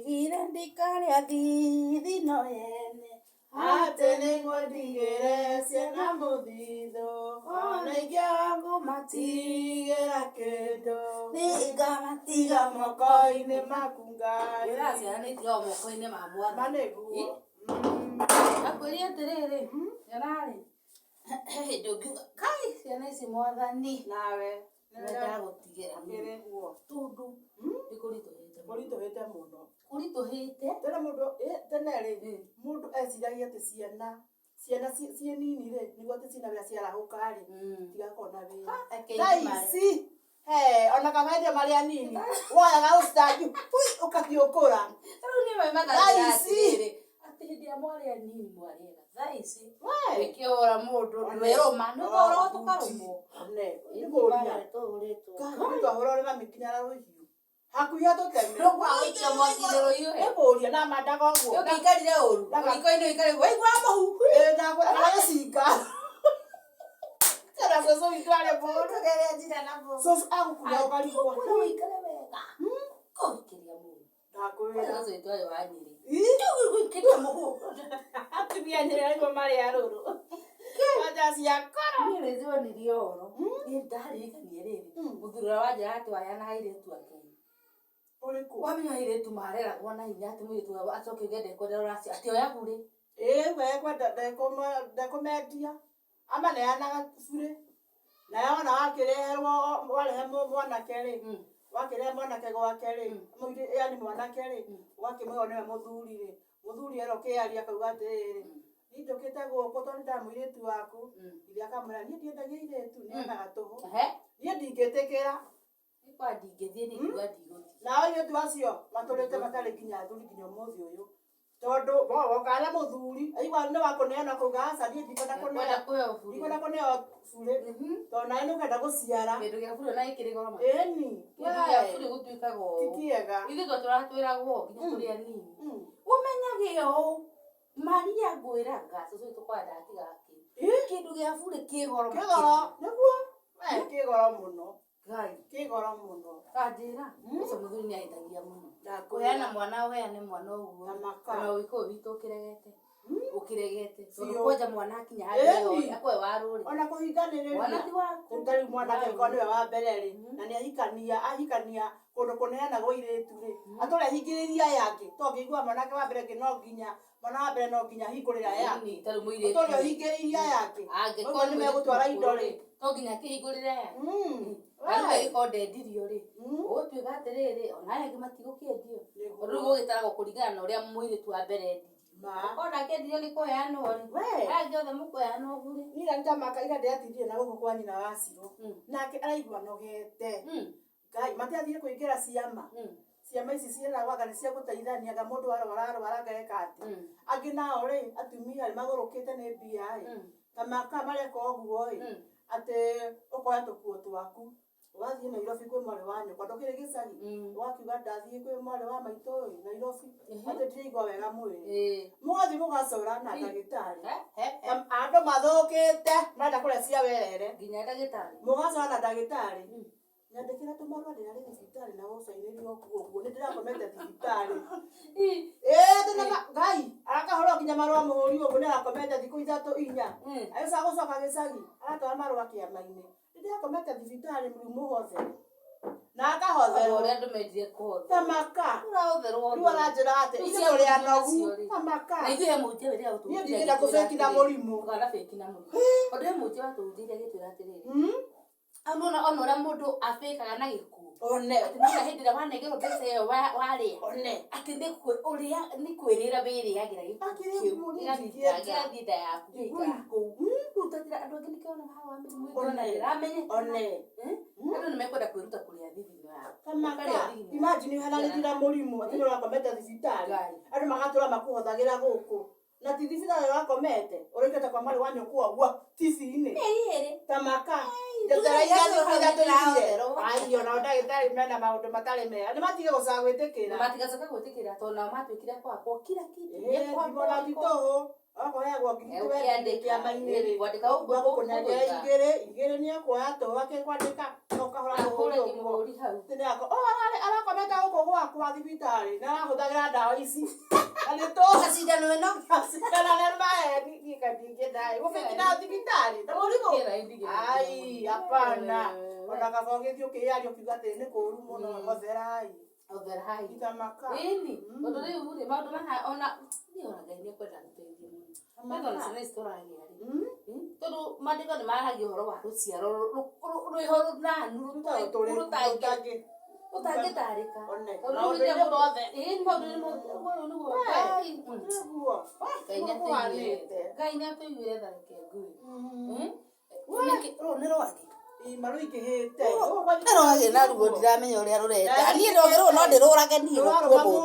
Ndigire ndikarĩa thithino yene. Atĩ nĩguo ndigĩre ciana mũthithũ. Ona ingĩaga kũmatigĩra Tigĩra kĩndũ. Nĩngamatiga Moko-inĩ maku Ngai. Kwĩra ciana nĩ itigagwo moko-inĩ ma Ma mwathani. nĩguo. Akwĩria atĩrĩrĩ, ciana-rĩ, he hĩndĩ ũngiuga, kai ciana ici mwathani Nawe. nĩwe ndagũtigĩra Kĩrĩ guo. tondũ nĩ kũritũhĩte mũno. Kũritũhĩte mũno. Kũritũhĩte. Tene mũndũ tene rĩ, mũndũ eciragia atĩ ciana ciana ciĩ nini rĩ, nĩguo atĩ ciina wĩra ciarahũka rĩ, tigakorwo na wĩra. Reke Thaa ngimare. ici, he, ona kaba hĩndĩ ĩyo marĩ anini, woyaga ũstangi, hui, ũkathiĩ ũkũra. Rĩu niĩ maimaga Thaa ici. atĩrĩrĩ, atĩ hĩndĩ ĩrĩa mwarĩ anini mwarĩ ega. Thaa ici We. wĩkĩhũra mũndũ ndwĩrũma nĩ ũhoro tũkarũmwo. One, nĩ kũũria. Tũhũrĩtwo. Ngai, twahũra ũrĩ mami nginya na rũhiũ. Hakuhĩ atũteme. Rũkwa gũikia mwaki-inĩ rũhiũhe. Nĩ kũũria na mandaga ũguo. Ũngĩikarire ũru, riko-inĩ ũikare waigua mũhu. Ĩ, ndakwĩra, kana gĩcinga. Kana cũcũ witũ arĩ mũũru. Tũgeria njĩra na mũhu. Cũcũ agũkuua ũkarigwo. Kwĩra ũikare wega. Kũikĩria mũhu. Ndakwĩra. Cũcũ witũ arĩ wa Nyĩrĩ. Ĩ, Gũikĩria mũhu. Atumia Nyĩrĩ nĩguo marĩ arũrũ. Kwanja cia koro. Niĩ nĩ ndonirie ũhoro. Niĩ ndaririkanie rĩrĩ. Mũthuri ũrĩa wanjĩraga atĩ waheanaga airĩtu ake. Ũrĩkũ? Wamenya airĩtu mareragwo na hinya atĩ mũirĩtu acoke uge ndekwenda rũracio. Atĩ oya burĩ. Ĩ, we kwenda ndekũmendia. Amaneanaga burĩ. Naye wona wakĩreherwo warehe mwanake rĩ, wakĩrehe mwanake gwake rĩ, yani mwanake rĩ, ũgakĩmwĩra nĩwe mũthuri rĩ, mũthuri erwo kĩaria akauga atĩrĩrĩ, niĩ njũkĩte gũkũ tondũ nĩ ndamũirĩtu waku, ithe akamwĩra niĩ ndiendagia airĩtu, neanaga tũhũ. Ehe. Niĩ ndingĩtĩkĩra. Nĩ kwa ndingĩthiĩ nĩ kuga ndigũthiĩ. Nao airĩtu acio matũrĩte matarĩ nginya athuri nginya ũmũthĩ ũyũ. Tondũ woka na mũthuri, aigua nĩ wa kũneana akauga aca niĩ ndikwenda Kwenda kũneo. kũheo burĩ. Ndikwenda kũneo burĩ. Tondũ nawe nĩ ũkwenda gũciara. Kĩndũ gĩa burĩ ona gĩkĩrĩ goro makĩria. Ĩni. Kĩndũ gĩa burĩ gũtuĩkaga Ti ũũ. kĩega. Ithuĩ twatũraga twĩragwo nginya tũrĩ anini. Ũmenyage ũũ. Maria ngwĩraga cũcũ witũ kwa ndatigaga kĩ. Kĩndũ gĩa burĩ kĩ goro Kĩ goro, nĩguo. We kĩ goro mũno. Ngai. Kĩ goro mũno. Kanjĩra. Ũcio mũthuri nĩ ahĩtagia mũno. Ndakwĩra. Kũheana mwana ũheane mwana ũguo. Tamaka. Ona ũgĩkũyũ witũ ũkĩregete. Ũkĩregete. Tondũ Biũ. kwanja mwana akinya handũ Ĩni. akwe warũrĩ. Ona kũhinganĩrĩria. Mwana ti waku. Ta rĩu mwanake angĩkorwo nĩwe wa mbere rĩ, na nĩ ahikania, ahikania kũndũ kũneanagwo airĩtu rĩ, atũre ahingĩrĩrie aya angĩ. To ngĩigua mwanake wa mbere no nginya, mwana wa mbere no nginya ahingũrĩre aya angĩ. Ĩni, ta rĩu mũirĩtu. Ũtũre ũhingĩrĩirie aya angĩ. Angĩkorwo Ũguo nĩ megũtwara indo rĩ. To nginya akĩhingũrĩre aya. We. Rĩu angĩkorwo ndendirio rĩ, ũgũtuĩka atĩrĩrĩ, ona aya angĩ matigũkĩendio. Nĩguo. Rĩu gũgĩtaragwo kũringana na ũrĩa mũirĩtu wa mbere endirio. Ma. Angĩkorwo nake endirio nĩ kũheanwo rĩ, We. aya angĩ othe mũkũheanwo burĩ. Niĩ nĩndamaka ira ndĩratindire na gũkũ kwa nyina wa Cirũ. Nake araigua nogete. Ngai, matiathire kũingĩra ciama. Ciama ici ciĩragwo anga nĩ cia gũteithania anga mũndũ arwara arwara ageka atĩa. Angĩ nao rĩ, atumia rĩ, magũrũkĩte nĩ mbia ĩ, ta maka mareka ũguo ĩ, atĩ ũkoya tũkuo twaku, ũgathiĩ Nairobi kwĩ mwarĩ wa nyũkwa, ndũkĩrĩ gĩcagi, ũgakiuga ndathiĩ kwĩ mwarĩ wa maitũ ĩ, Nairobi, atĩ ndiraigua wega mwĩrĩ. Mũgathiĩ mũgacora na ndagĩtarĩ. Andũ mathũkĩte, marenda kũrĩa cia werere. Nginya ndagĩtarĩ. Mũgacora na ndagĩtarĩ. Nyandĩkĩra tũmarũa ndĩrarĩ thibitarĩ na ũcainĩrio ũguo ũguo, nĩ ndĩrakomete thibitarĩ. Ĩĩ tena Ngai, arakahũrwo nginya marũa mũhũri ũguo nĩ arakomete thikũ ithatũ inya. Agĩcoka gũcoka gĩcagi, aratwara marũa kĩama-inĩ. Nĩ ndĩrakomete thibitarĩ rĩu mũhothere. Na akahotherwo. Ũrĩa andũ mendire kũhotherwo. Tamaka. Ũrahotherwo. Rĩu aranjĩra atĩ ithuĩ tũrĩ anogu. Tamaka. Na ithuĩ he mũhunjia wĩrĩga gũtũhunjia. Niĩ ndingĩenda kũbĩki na mũrimũ. Ndũkana bĩki na mũrimũ. Tondũ he mũhunjia watũhunjĩirie agĩtwĩra atĩrĩrĩ. Ona ona ũrĩa mũndũ abĩkaga na gĩkuũ. One. Atĩ nĩwona hĩndĩ ĩrĩa wanengerwo mbeca ĩyo warĩa. One. Atĩ nĩ ũrĩa nĩ kwĩrĩra wĩrĩagĩra gĩkuũ Akĩrĩ kĩu. ũguo niĩ Gĩgathiĩ ndingĩenda. gĩgathiĩ nda yaku gĩgaikara kũu. Rĩu tatira andũ angĩ nĩkĩo ona haha wa mĩrimũ ĩngĩ ona One. ndĩramenyeka. One. Andũ nĩ mekwenda kwĩruta kũrĩa thithino yaku. Tamaka. Ũkarĩa thithino. Imagine ũhananĩtie na mũrimũ atĩ nĩ ũrakomete thibitarĩ. Ngai. Andũ magatũra makũhothagĩra gũkũ. Na ti thibitarĩ ũrakomete, ũraikĩte kwa mwarĩ wa nyũkwa ũguo tibi-inĩ. Tamaka. Njethera iria thikũ ithatũ ithire. Ai, ona ndagĩtarĩ mena maũndũ matarĩ mega. Nĩ matige gũcoka gwĩtĩkĩra. Matigacoka gwĩtĩkĩra tondũ nao matuĩkire kwakwo kila kitu. Ĩĩ, Nĩ kwakwo, ndimona nĩ ti kwakwo. tũhũ. Okoheagwo ngiri Ũkĩandĩka, kĩama-inĩ rĩ, kwandĩka ũguo gũkũnengera gũgũika. Igĩrĩ igĩrĩ nĩ ekuoya to akĩkwandĩka ũkahũra Ahũre mũhũri ũguo. Kĩmũhũri hau. Atĩ nĩako, oh, arakomete gũkũ gwakwa thibitarĩ na arahũthagĩra ndawa ici na nĩ tũ Cindano ĩno. Cindano nĩ maheni niĩ kaingĩ gũgĩkinya thibitarĩ na mũrimũ. Ai, hapana, ona kaba ũgĩthiĩ ũkĩyaria ũkiuga atĩ nĩ kũũru mũno. Hotherai. Hotherai. Ithamaka. Ĩni, tondũ rĩu rĩ, maũndũ maya ona niĩ ona Ngai nĩ ekwenda gũteithia mũno. Kwanza ona ciana ici tũragĩa rĩ, tondũ maandĩko nĩ maragia ũhoro wa rũciaro rwĩho rũnanu rũtangĩtarĩka. One. Tondũ rĩu rĩrĩa mũndũ ĩni maũndũ-inĩ mothe ũguo nĩguo. Ngai. Nĩguo. Ngai nĩ atũiguĩre, Ngai nĩ atũiguĩre tha, reke ngwĩre. Nĩkĩ rũrũ nĩ rwagĩ? Ima rũingĩhĩte. Nĩ rwagĩ na ruo ndiramenya ũrĩa rũrenda. Niĩ rwagĩ rũrũ no ndĩrũrage niĩ gũkue mũndũ.